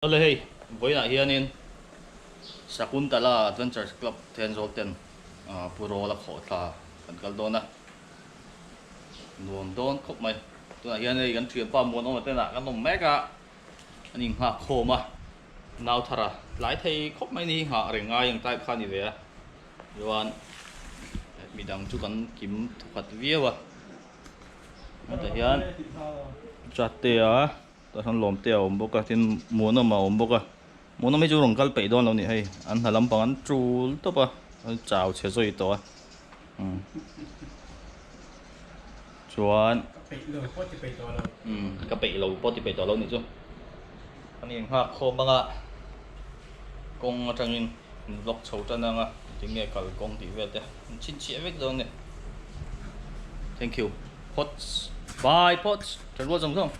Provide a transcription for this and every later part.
Awle hei, vawiinah hianin Sakuntala Adventures Club Thenzawl ten Pu Rawla khawhthla kan kal dawn a, nuam dawn khawp mai. Tunah hian hei kan thianpa Muanawma tenah kan awm mek a, an inghak khawm a, nau thar a tlai thei khawp mai ni hi nghah reng ngai ang type kha a ni ve a, chuan midang chu kan kim thawkhat viau a, hetah hian Chatea. Tah hian lawmte a awm bawk a tin Muanawm a awm bawk a Muanawm hi chu rawn kal peih dawn lo ni hei an hna lampang an tul tawp a an chau chhe zawi tawh a umm chuan Ka peih lo pawh ti peih tawh lo. Umm ka peih lo pawh ti peih tawh lo nih chu a ni nghak khawm anga kawng atangin an vlog chho tan anga tinge kal kawng tih vel te an chhinchhiah vek dawn a ni thank you. Pots bye pots tha rual zawng zawng.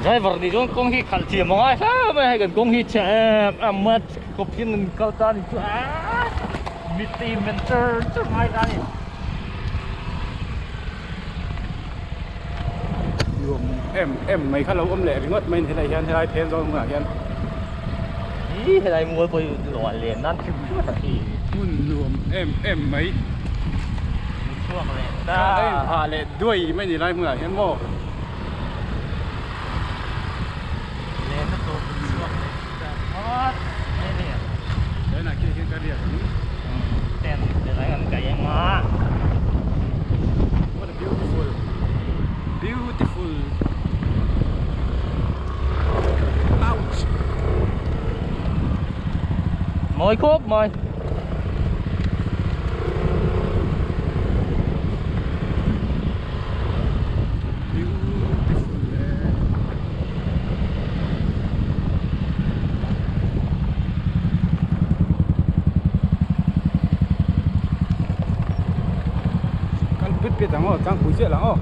Driver nih chuan kawng hi khalh thiam a ngai hle mai a hei kan kawng hi chhe em em mai a kawp hian an kal ta a ni chu aaa mite in men char char ngai ta a ni. Nuam em em mai kha lo awm leh ringawt mai a ni helai hian helai then zawng hmunah hian. Ih helai mual pawh hi luah len nan hrim hrim a hi. Hmun nuam em em mai. Chhuak leh ta. Hah leh duai mai ni lai hmunah hian maw. Len na tur chhuak leh ta phawt mai a ni. Tunah khi hian ka riak ang. Tent te reng an kaih ang a. What a beautiful beautiful ouch. Mawi khawp mai. Beautiful e. Kan pit pit ang aw tlangpui chiah lang aw.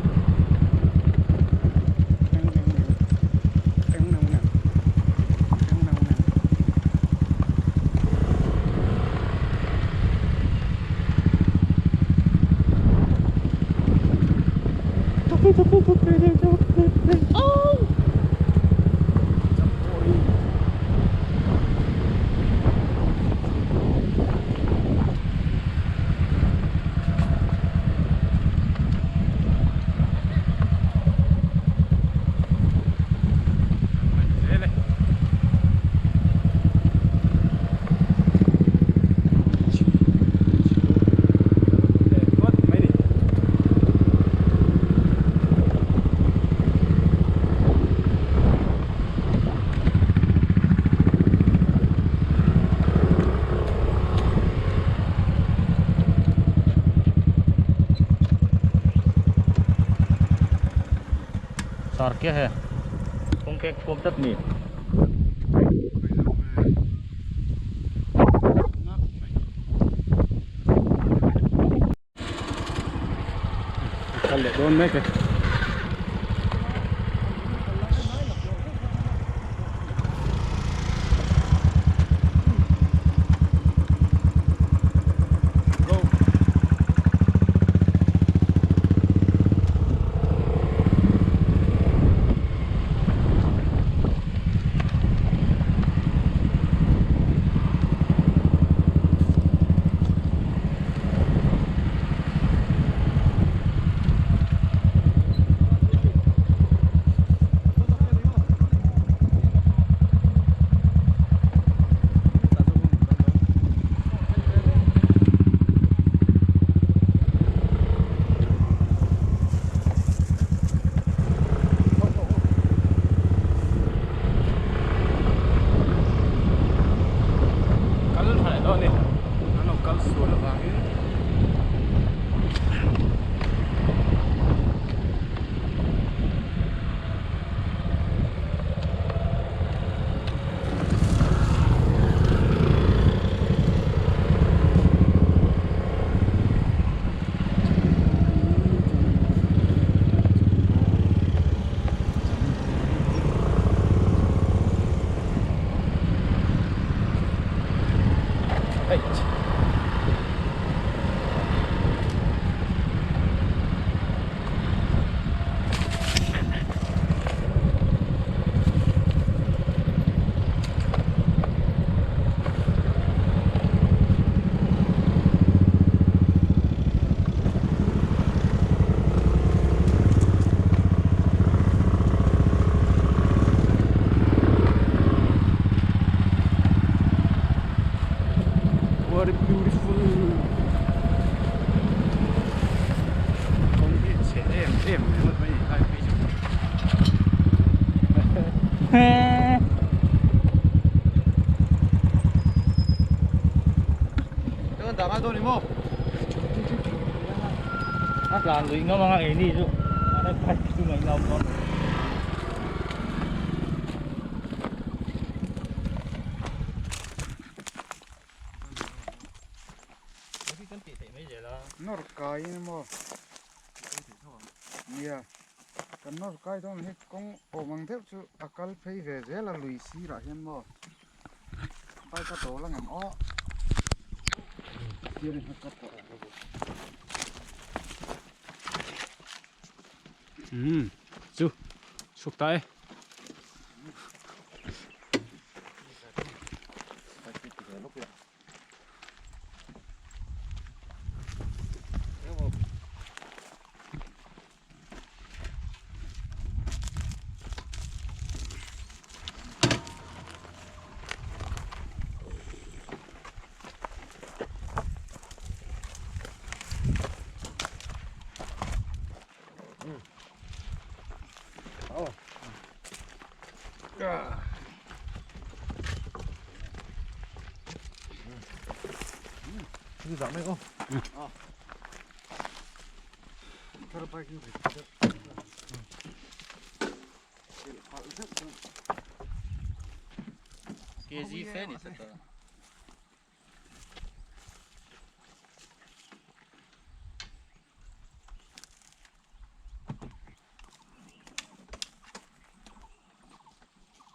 Mar kya he kawng kek thuam tlat ni. Kal leh dawn mek e. Kal tha leh dawn a ni an lo kal sual avangin. What a beautiful kawng hi chhe em em ringawt mai a ni lai phei chu. A tlan lui ngam anga keini chu a bike chu ngaihna awm dawn lo. Nawr kai in maw nia kan nawr kai dawn hi kawng awm ang deuh chu a kal phei ve zel a lui sirah hian maw bike a dawl ang em aw Umm chu chhuk ta e. KG fe ni tlat a.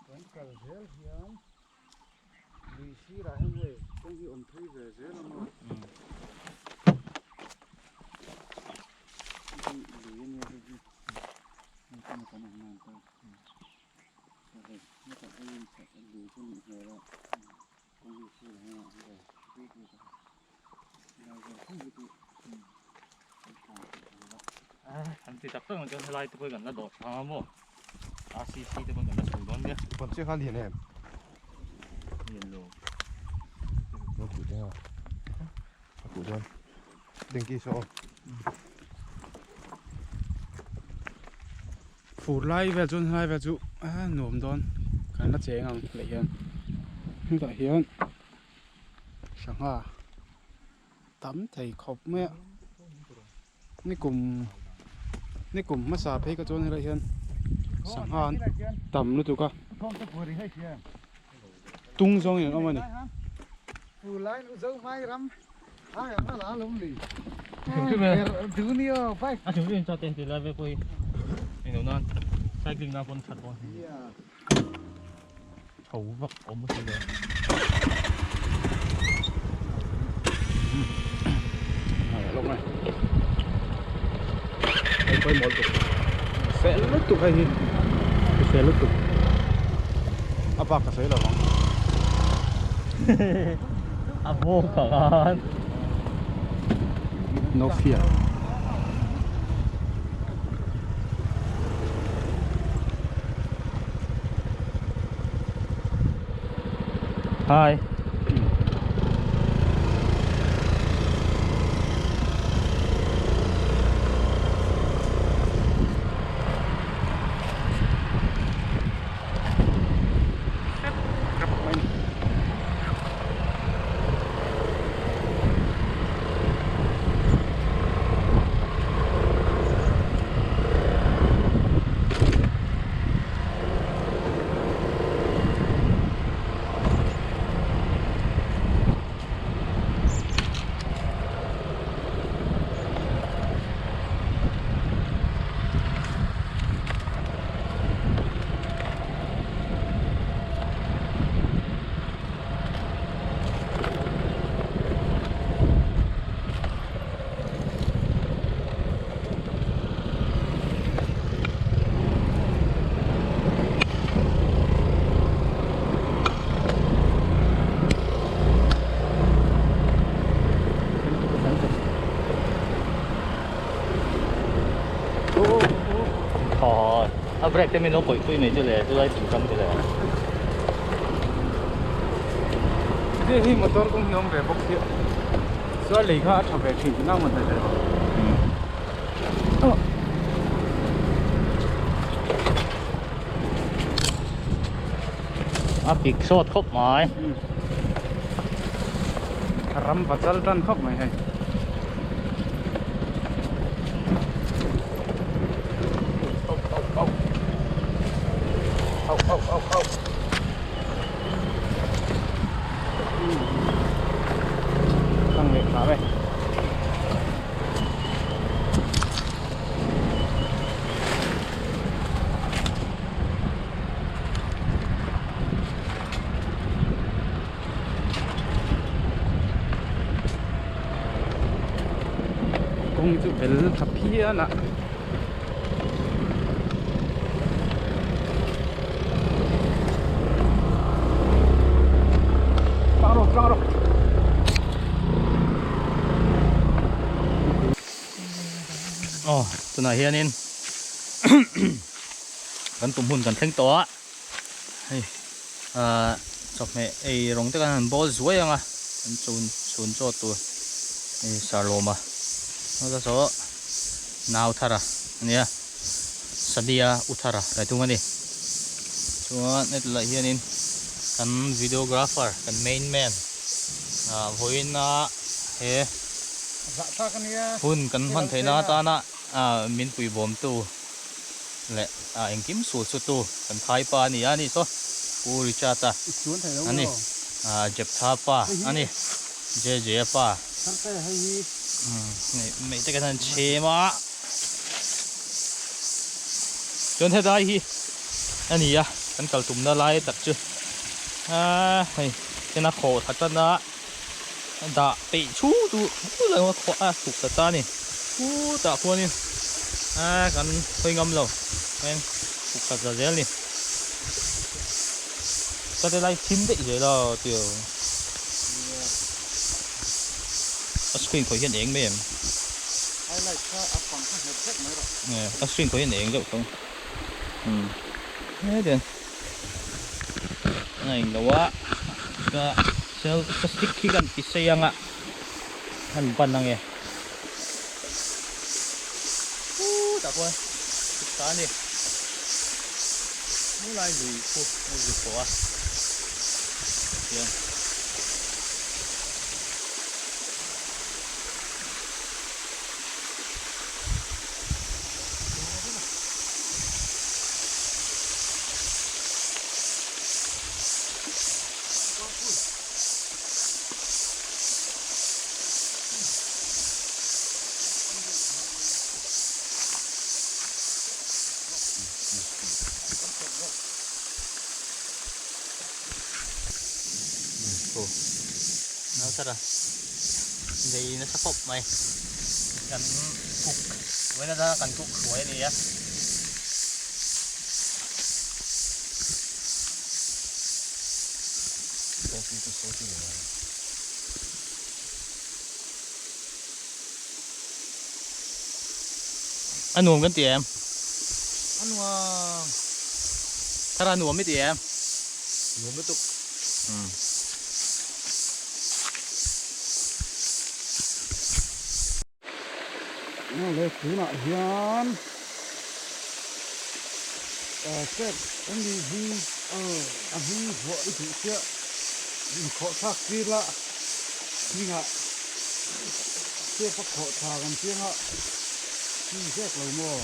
Kan kal zel hian lui sirah hian hei kawng hi awm phei ve zel a maw hei lui a nia hei hi hei kan kan awm nan ta hei hetah hian lui chu a nih hmel a kawng hi sirah hian a awm ve bik bik a lai vel thleng hi chu An ti tak tak ang chuan helai te pawh hi kan la dawh tha ang a maw RCC te pawh kan la chho dawn nia. Pawn chiah kha a lian em? Lian lo. A kuh dawn a. A kuh dawn. Denki saw aw. Fur lai vel chuan helai vel chu a nuam dawn kan la cheng ang leh hian hetah hian sangha tam thei khawp mai a nikum nikum hmasa phei ka chuan helai hian. Sangha an tam lutuk a tung zawngin an awm a ni. Chho vak awm a si lo. Hei pawimawh lutuk fel lutuk hei hi fel lutuk a bak ka sawi lo ang. A bawk ang an. No fear. Hi. A brake te min lo kawih pui mai chu le, chulai thing kam chu le. Hei hi motor kawng hi a awm ve bawk sia, chuan lei kha a tha ve thin tihna mawn hle hle. A pik sawt khawp mai. Ram va chal tan khawp mai hei. Thang leh hram e. Kawng chu bel tha phian a. Tlang rawh tlang rawh. Aw tunah hianin kan tum hun kan thleng tawh a hei ah chawhmeh ei rawng te kan han bawl zuai ang a kan chhun chhun chaw tur hei sarlawma chuan saw nau thar a ania sadia u thar a rai thung a ni chuan heti lai hianin kan videographer kan main man ah vawiin a he hun kan hman theihna atana min puibawmtu leh engkim sul sutu kan khaipa a ni a ni saw Pu Richard a a ni Jeptha pa a ni JJ a pa mei te kan han chhem a chuan hetlai hi a ni a kan kal tumna lai tak chu hei ena khawh tha tan a. Dah peih chhung chu chu lo a khuah a chhuk ta ta a ni chutah khuanin aaa kan hawi ngam lo chuan chhuk ta ta zel a ni ka ti lai thim daih zel a tio a screen khawih hian eng mai em a screen khawih hian eng deuh tho umm hetiang. A englo a ka selfie stick hi kan ti sei ang a han ban ang e chutah pawh chhuk ta a ni helai lui khu a zuk tawh a tihian. Thara nei nasa khawp mai kan cook vawiin atanga kan cook hruai a ni a. A nuam kan ti em? A nuam. Thara nuam i ti em? Nuam lutuk. Umm. Le tunah hian step a ni hi a hming vuah i duh chiah inkhawh thlak tir la hmingah step a khawh thla kan chiang a hming zek lo maw.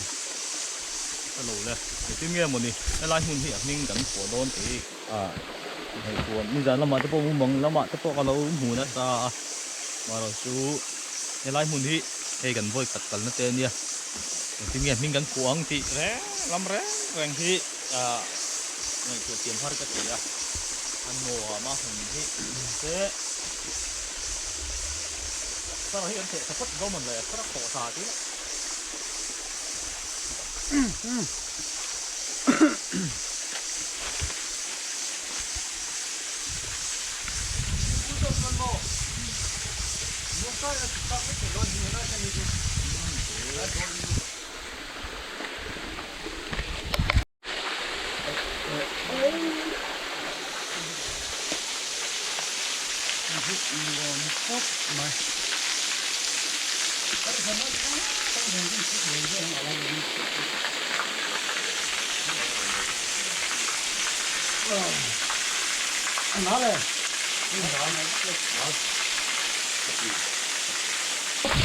Ka lo le engtin nge mawni helai hmun hi a hming kan phuah dawn tih a ngaihtuah nizan lamah te pawh mumang lamah te pawh ka lo hmu nasa a marawh chu helai hmun hi hei kan vawi khat kalna te ania engtin nge hming kan phuah ang tih reng lam reng reng hi ah ngaihtuah thiam har ka ti a a nuam a hmun hi se thar hi kan theh tha phawt dawn mawn le thar a khawh tha tih lah.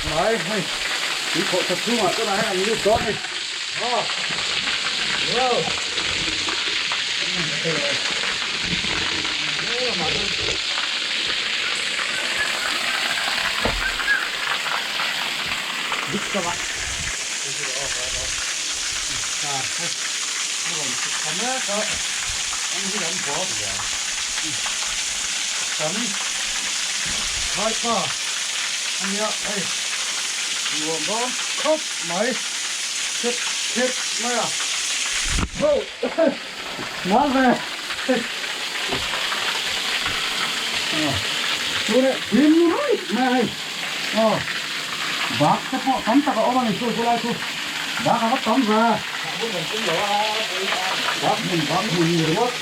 Mai hei tui khawh tha chhungah chuan hei an lut dawn a ni. Bak te pawh tam tak a awm a ni chu chulai chu bak a va tam ve bak hmun bak hmun ni ringawt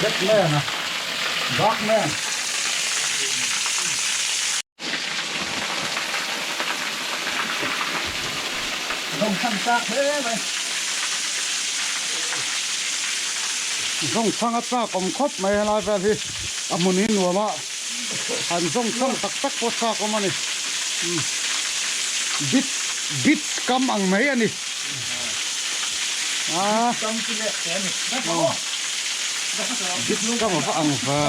bak man a bak man. Zawng chhang a chak awm khawp mai helai vel hi a hmun hi nuam a han zawng chhang tak tak pawh chak awm a ni beach beach kam ang mai a ni a beach kam a va ang ve.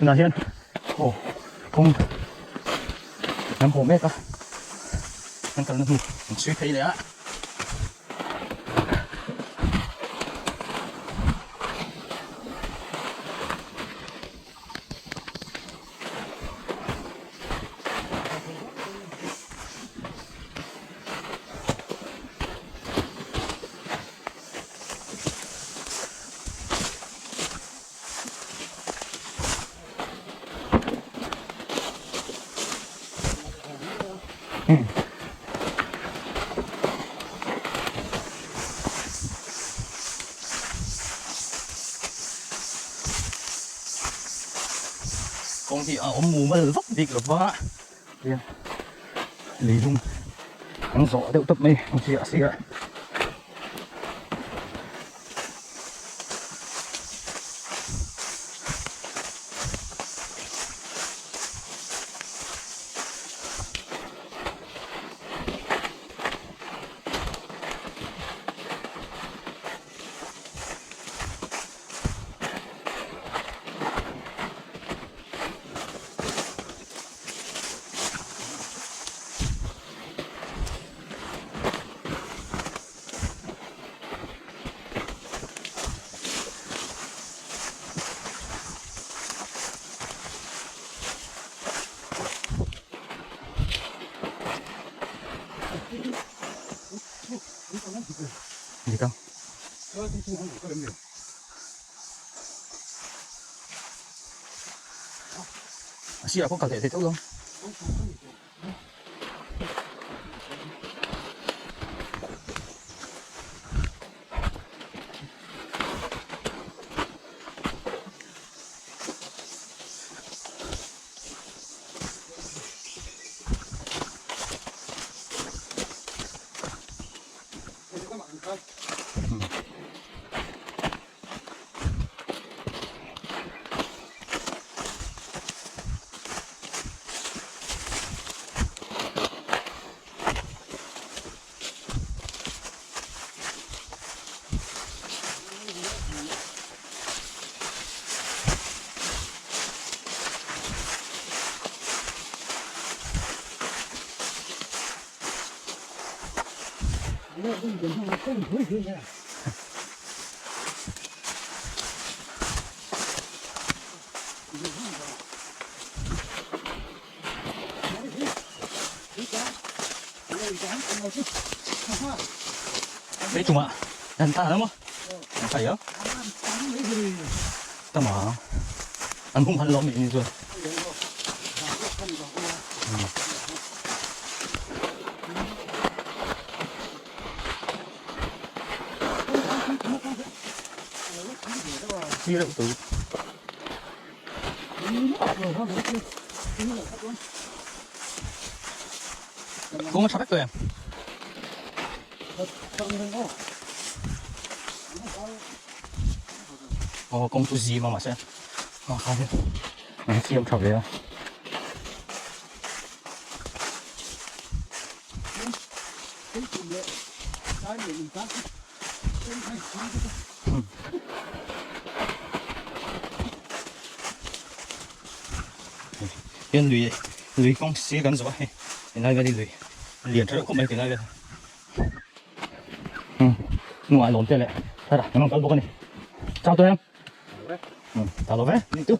Tunah hian aw kawng kan haw mek a, kan kalna hnu kan chhui phei leh a. Kawng hi a awm mumal vak bik lo va leilung an zawh deuh tawp mai ang chi a sirah. Dik ang. A sirah pawh kal leh thei tho lo. Mấy chục ạ? Anh ta đúng không? Phải không? Ta mà anh cũng hắn lắm mình rồi. Chi động tử. Kawng a tha vek tawh em? Aw kawng chu zim a mahse a kha hian an siam tha ve a. Hian lui lui kawng sir kan zawh a hei helai vel hi lui lian tha deuh khawp mai ti lai vel hnungah lawm te leh thar ah kan rawn kal bawk a ni chau tawh em ta lo ve ni chu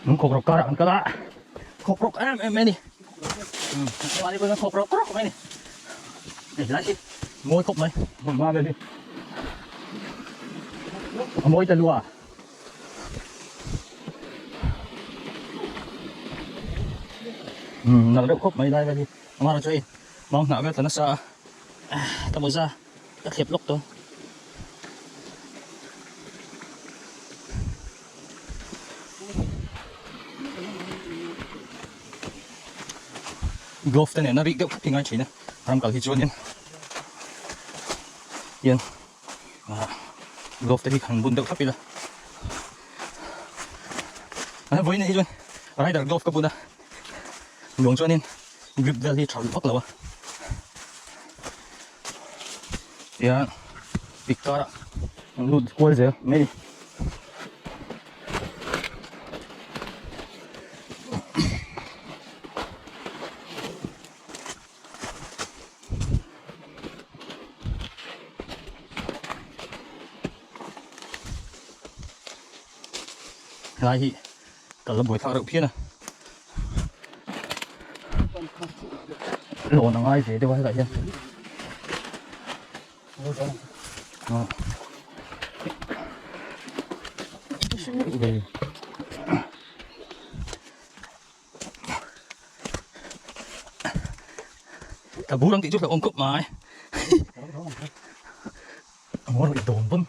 Nung khawk rawk karah kan kal a khawk rawk em em mai a ni mahni pawhin khawk rawk rawk mai a ni hei helai hi mawi khawp mai hmun hma vel hi a mawi ta lua. Nalh deuh khawp mai lai vel hi amah chu hei mau hnah vel tla nasa a ka mawza ka thlep lawk tawh. Glove te nena rik deuh khat hi ngai thin a ram kal hi chuanin hian glove te hi han bun deuh thlap ila a vawiin hi chuan rider glove ka bun a luang chuanin grip vel hi tha vak lo a. Tiang. pik karah an lut kual zel mai a ni. Helai hi kal la buaithlak reuh phian a lawn a ngai ve deuh a hetah hian Ka bur ang tih chu hlauhawm khawp mai. Ngawr i dawn pawn.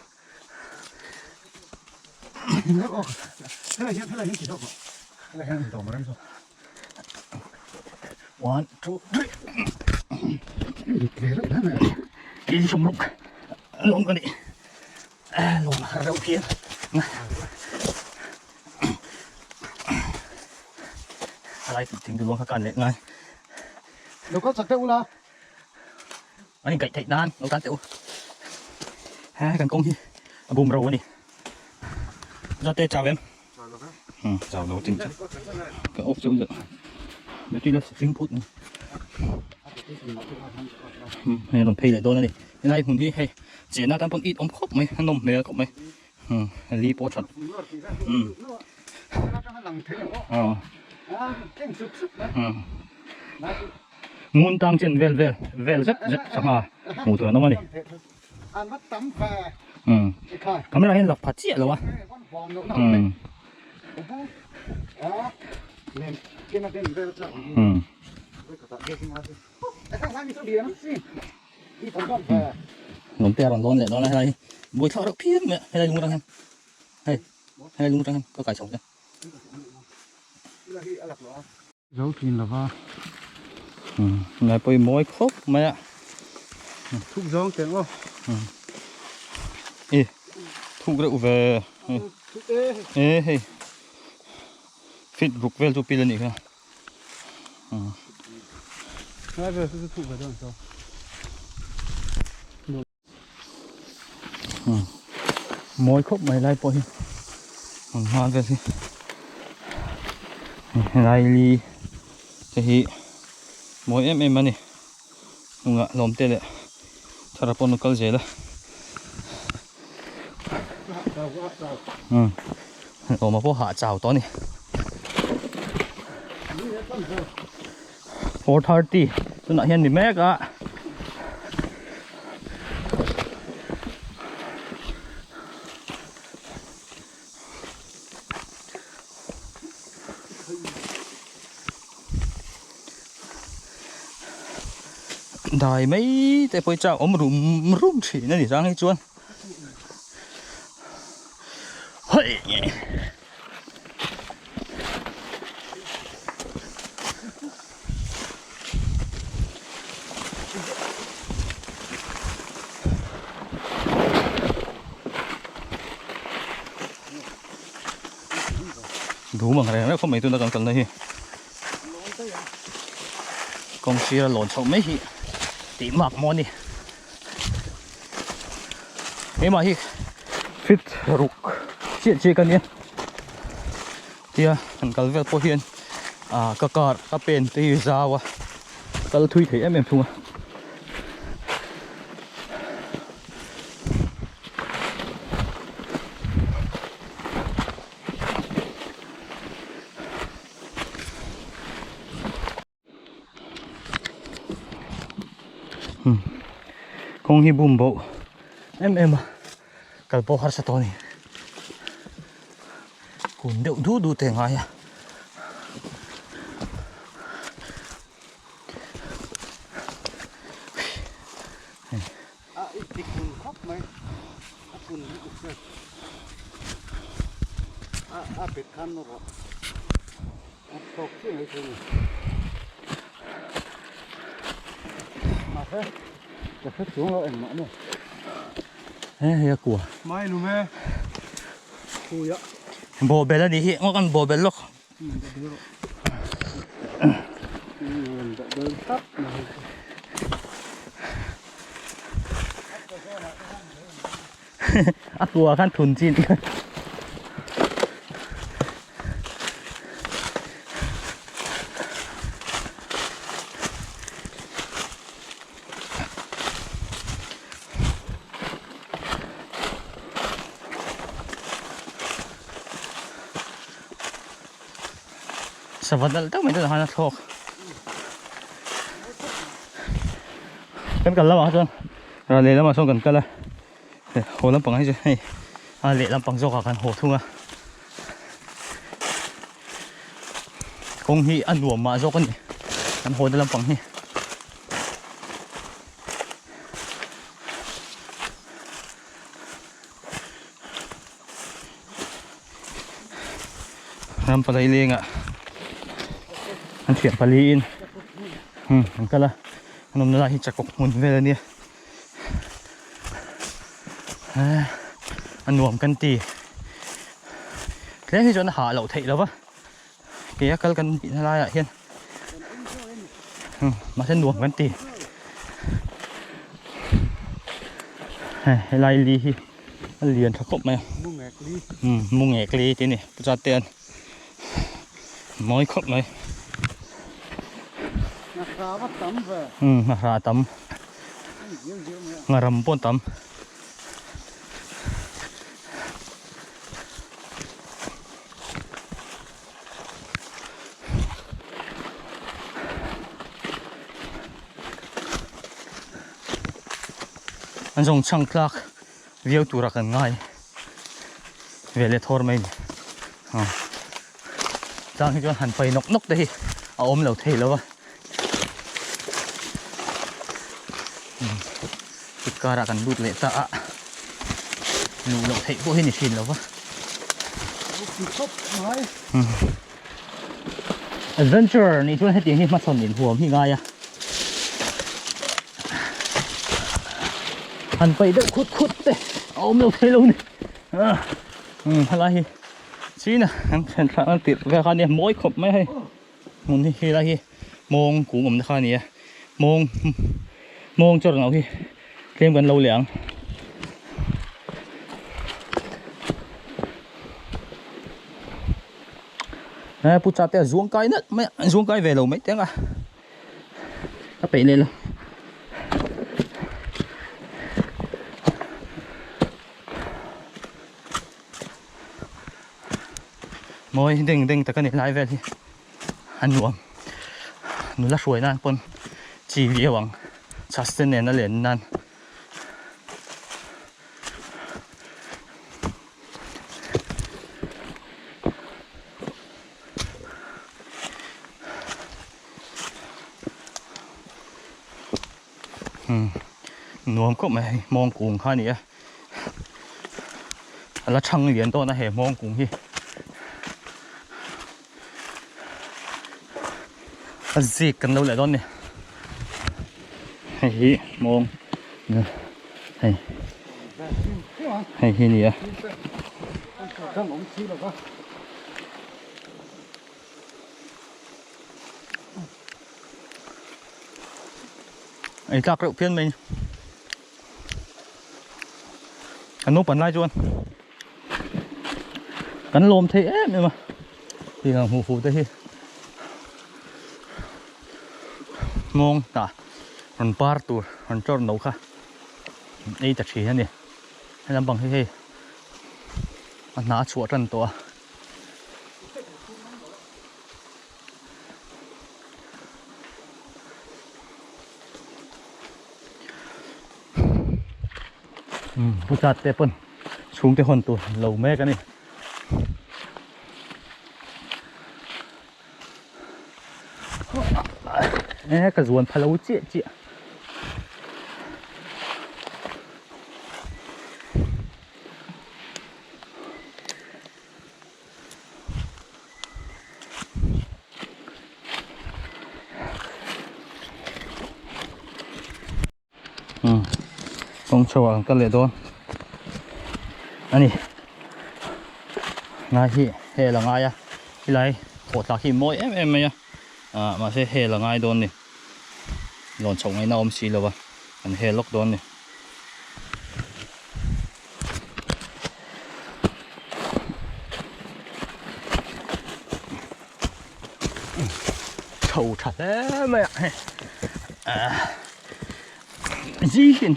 One, two, three. Kei sum ruk lawm ka ni. Lawm har reuh phian. Alai tih thing luang kha kan leh ngai. Lo kal chak deuh ula. An inkaih theih nan lo tan teh u. He kan kawng hi a bum ro a ni. Zate chau em? Chau lo tin chu. Ka off chauh zet. Battery la fing phut ni. Hei rawn phei leh dawn a ni. Helai hmun hi hei chenna tan pawn it awm khawp mai a nawm hmel khawp mai. Li pawh that. Ngun tang chen vel vel vel zet zet sangha hmuh tur an awm a ni. Camera hian lak pha chiah lo a. Lawm te a rawn lawn leh dawn a helai hi buaithlak reuh phian mai a helai lung atang hian hei helai lung atang hian ka kai chho te. Zo thin lova. Ngai pawh hi mawi khawp mai a. Thuk zawng teng aw. E thuk reuh ve. E hei fit ruk vel chu pil a nih kha. Ngai vel chu thuk ve dawn chaw. Mawi khawp mai lai pawh hi hmun hma vel hi helai li te hi mawi em em a ni hnungah lawm te leh thara pawh an kal zel a lawma pawh hah chau tawh a ni 4:30 tunah hian ni mek a dai mai te pawh hi chak awm rum rum thin a ni chang hi chuan hei Dum ang reng reng khawp mai tuna kan kalna hi kawng sira lawn chhoh mai hi tih mak maw a ni keimah hi fit ruk chiah chiah ka nia tia han kal vel pawh hian ah ka car ka pen te hi zau a kal thui thei em em thung a. Kawng hi bum boh em em a kal pawh harsa tawh a ni kun deuh du du te a ngai a. A i ti kun khawp mai a kun lutuk che a a bet khan rawh a thlawk chiah mai thei a ni mahse ka hre chuang lo engmah maw he hei a kua mai lum e khuia bawhbel a nih hi ngaw kan bawhbel lawk A tua khan thun chin. Sava nalh deuh mai te khan a thlawk kan kal lamah chuan ral leh lamah sawn kan kal a haw lampang hi chu hei a leh lampang zawkah kan haw thung a kawng hi a nuam mah zawk a ni kan haw na lampang hi. Ram palai lengah an thiam pali in an kal a an awmna lai hi chakawk hmun vel a nia a nuam kan ti tlem hi chuan a hah loh theih lova ke a kal kan tihna laiah hian mahse nuam kan ti helai li hi a lian tha khawp mai a mungek li tih a ni puja te an mawi khawp mai hnahra a tam ngharam pawh a tam. An zawng chhang tlak viau tura kan ngai ve leh thawr mai ni tlang hi chuan han pai nawk nawk te hi a awm lo thei lo va kut karah kan lut leh ta a luh loh theih pawh hi ni thin lo va adventure nih chuan hetiang hi hmachhawn inhuam hi ngai a han paih deuh khut khut te a awm lo thei lo ni helai hi china an then thlah an tirh vel kha ania mawi khawp mai hei hmun hi helai hi mawng kung awmna kha a ni a mawng mawng chawr ngau hi tlem kan lo leh ang. He pu cha te a zuang kai nalh mai a zuang kai ve lo mai teng a a peih leh lo. Mawi deng deng tak a ni lai vel hi a nuam nula hruai nan pawn chi viau ang chhas te nen a len nan. Nuam khawp mai hei hmawng kung kha a ni a a la thang lian dawn a he hmawng kung hi a zik kan lo leh dawn a ni hei hi hmawng hei hei hi a ni a. Ei tlak reuh phian mai ni. Kan naupang lai chuan kan lawm thei em em a tih ang hmuh fuh te hi mawng tah rawn par tur rawn chawr no kha ei ta thin a ni hei lampang hi hei a hna a chhuah tan tawh a. Pu chat te pawn chhungte hawn tur lo mek a ni. E ka zuan pha lo chiah chiah. Kawng chho ah kan kal leh dawn a ni ngai hi hel a ngai a helai khawhthla khi mawi em em mai a ah mahse hel a ngai dawn a ni lawn chhoh ngaihna a awm si lo a kan hel lawk dawn a ni. chho tha hle mai a hei ah zing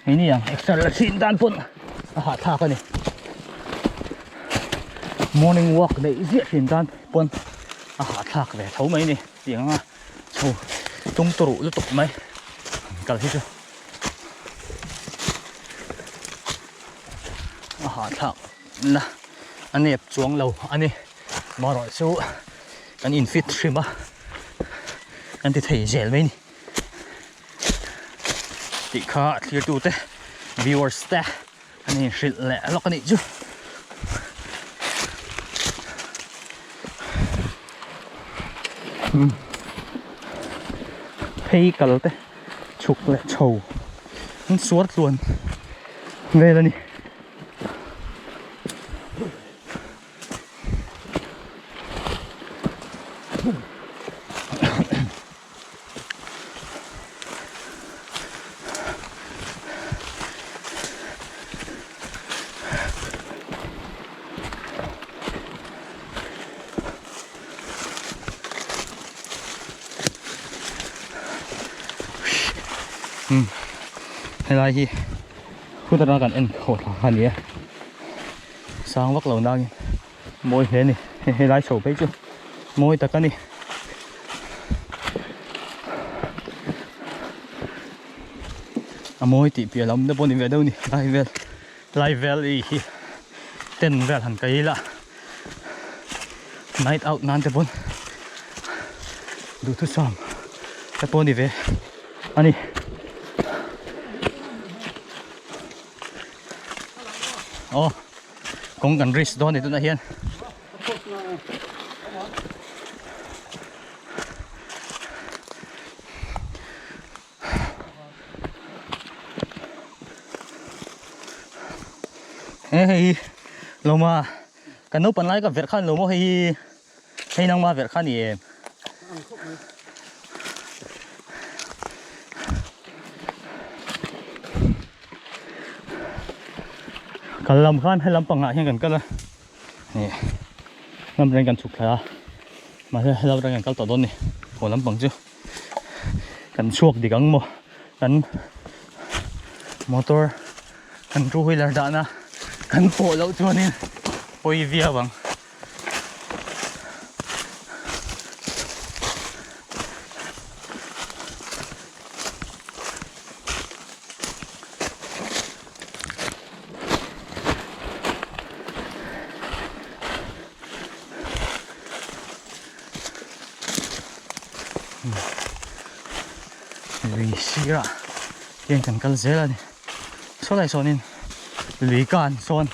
hei ni ang exer la chhin dan pawn a hahthlak a ni morning walk neih ziah thin tan pawn a hahthlak ve tho mai a ni tiang anga chho tung tawrh lutuk mai kal hi chu a hahthlak na a nep chuang lo a ni marawh chu kan in fit hrim a kan ti thei zel mai a ni tih kha a thlir tu te viewers te an in hrilh leh lawk a nih chu. Phei kal te chhuk leh chho an suar tluan vel a ni. Helai hi khut atanga kan en khawh thla kha a ni a sang vak lo nangin mawi hle a ni helai chho phei chu mawi tak a ni. A mawi tih piah lam te pawh ni ve deuh a ni lai vel lai vel i hi tent vel han kai ila night out nan te pawn duhthusam te pawh ni ve a ni. Aw kawng kan risk dawn a ni tunah hian. He hei lawma kan naupang lai ka verh khan lo maw hei hi hei nangma verh kha a ni em? Kal lam khan he lampangah hian kan kal a ih lam reng kan chhuk thla a mahse he lam reng kan kal tawh dawn a ni haw lampang chu. Kan chhuak dik ang maw kan motor kan two wheeler dahna kan pawh loh chuanin pawi viau ang. Lui sirah hian kan kal zel a ni saw lai sawnin lui kan sawn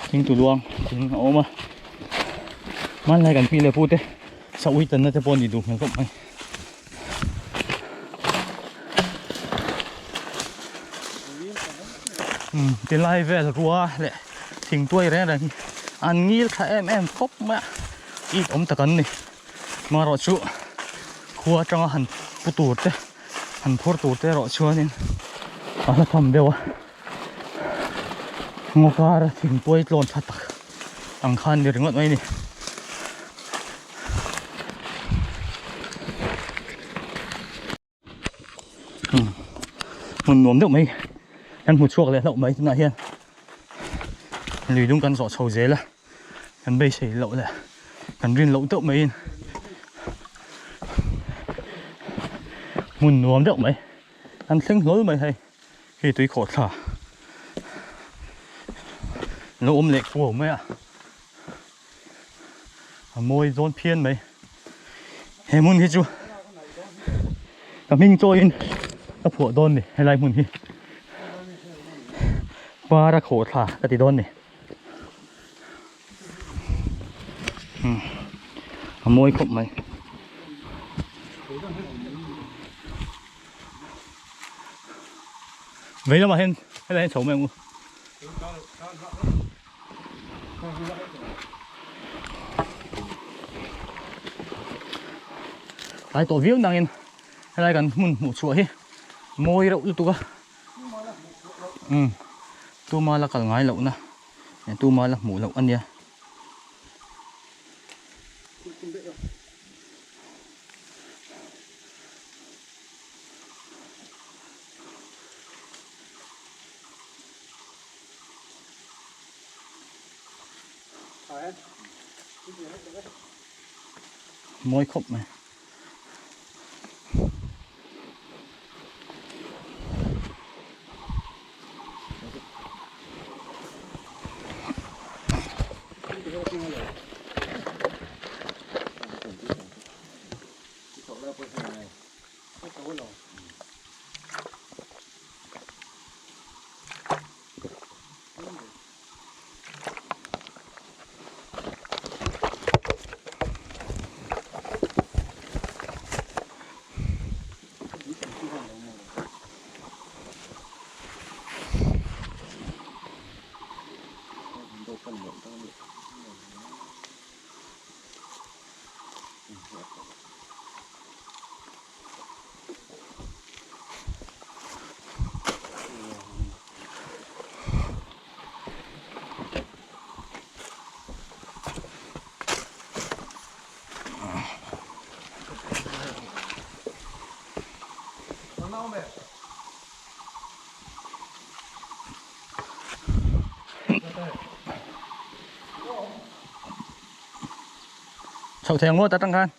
thing tu luang thing a awm a hmanlai kan pi leh pu te sa ui tanna te pawh a nih duh hmel khawp mai. Tilai vel rua leh thingtuai reng reng hi an ngil tha em em khawp mai a it awm tak an ni marawh chu khua atanga han pu tur te han phur tur te erawh chuanin a hla tham deuh a ngaw kara thingtuai tlawn tha tak ang khan ni ringawt mai a ni. Hmun nuam deuh mai kan hmu chhuak leh hlauh mai tunah hian lui dung kan zawh chho zel a kan beisei loh leh kan rin loh deuh maiin hmun nuam deuh mai kan thleng hlawl mai hei hei tui khawh thla lo awm leh kuau mai a. A mawi zawn phian mai. He hmun hi chu ka hming chawiin ka phuah dawn ni helai hmun hi. Para khawh thla ka ti dawn ni. A mawi khawp mai. Vei lamah hian helai hian chho mai ang u. Tlai tawh viau nangin helai kan hmun hmuh chhuah hi mawi reuh lutuk a umm tuma la kal ngai lohna tuma la hmuh loh a nia. Mawi khawp mai. Chho thei ang maw ta tang khan.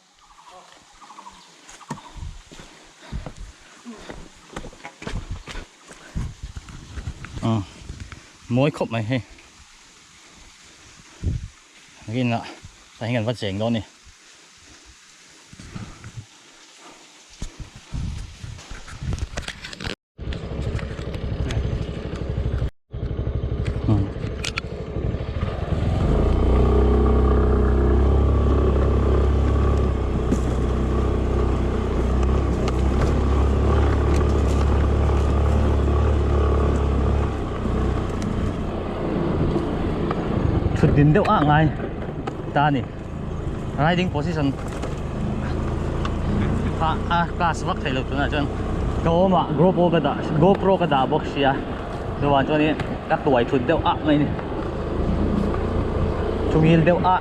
Ờ mawi khawp mai hei. Rin ah tah hian kan va cheng dawn a ni. Thut din deuh ah ngai ta ni riding position kha a class vak thei lo tunah chuan ka awm ah GoPro ka dah GoPro ka dah bawk sia chuvang chuanin ka tuai thut deuh ah mai a ni chungil deuh ah.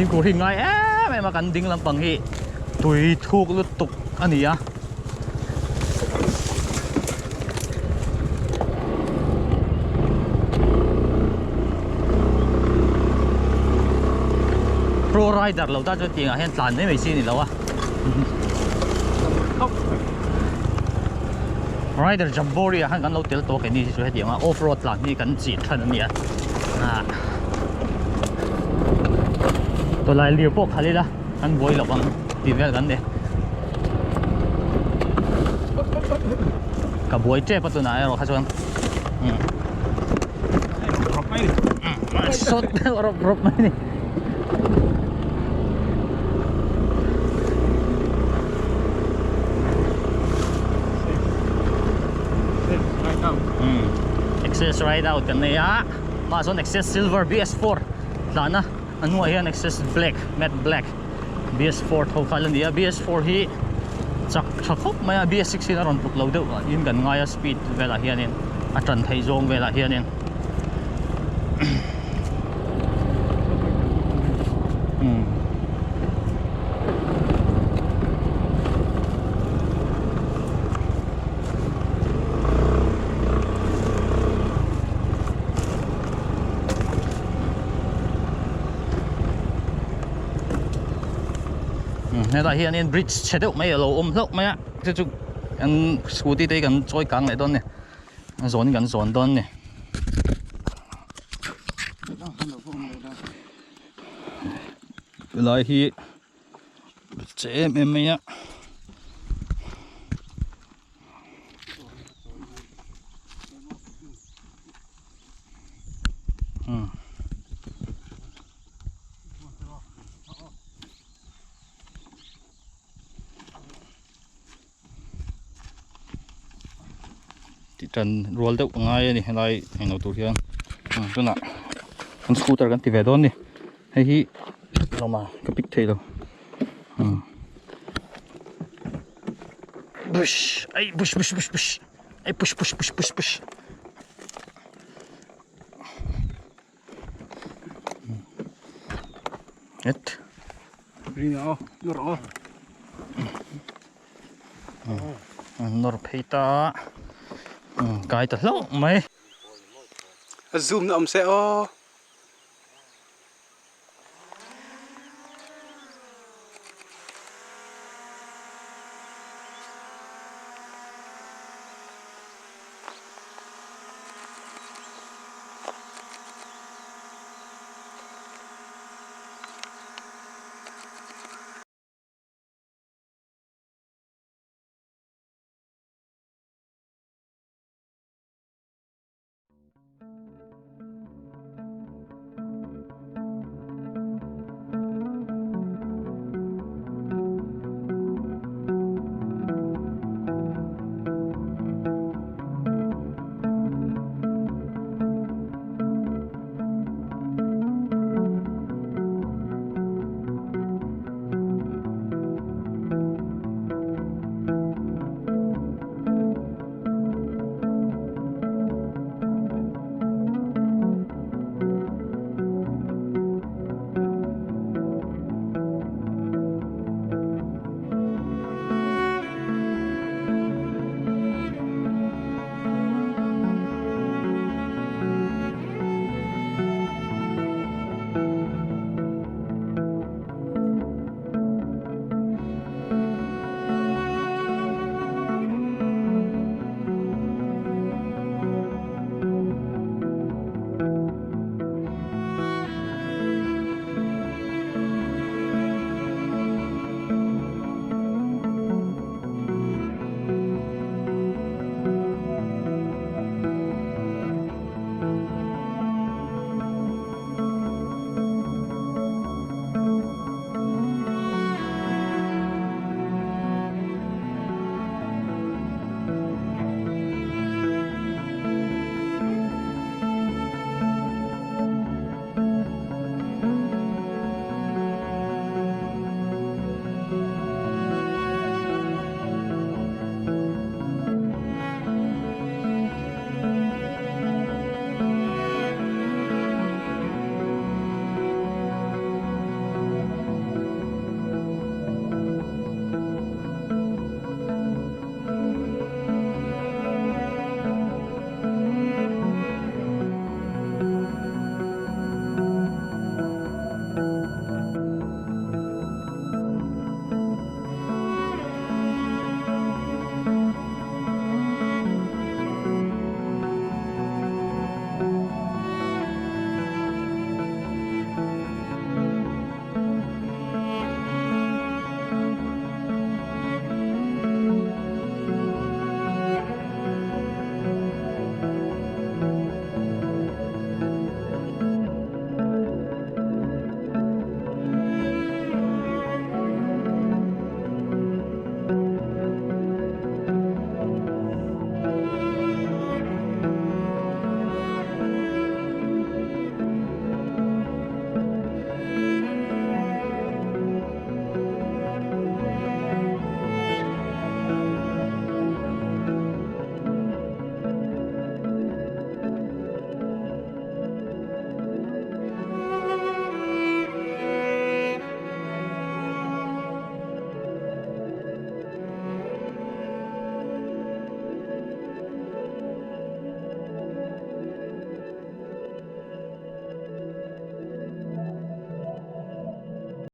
Thingkung hi ngai em em a kan ding lampang hi tui thuk lutuk a ni a. Pro rider lo ta chuan tiangah hian tlan mai mai chi a ni lo a. Rider Jamboree ah khan kan lo tel tawh keini hi chu hetianga off road tlan hi kan chih than a nia. Tawlai lir pawh khalh ila kan buai lo ang tih vel kan ni. Ka buai tep a tunah erawh kha chuan sawt deuh rawp rawp mai a ni. Access ride out kan nei a hmaah chuan access silver bs4 tlan a a hnuaiah hian access black matte black bs4 tho kha la ni a bs4 hi chak tha khawp mai a bs6 hian a rawn tluk lo deuh in kan ngai a speed velah hianin a tan theih zawng velah hianin. Hetah hianin bridge chhe deuh mai a lo awm hlauh mai a chu chu an scooty te hi kan chawi kang leh dawn a ni a zawn in kan zawn dawn a ni. Helai hi che em em mai a. tan rual deuh a ngai a ni helai englo tur hian tunah kan scooter kan ti ve dawn a ni hei hi lawma ka pick thei lo push ai push push push push ai push push push push push. Et. Nawr phei ta a, kai ta hlauh mai. A zoom na awm se aw.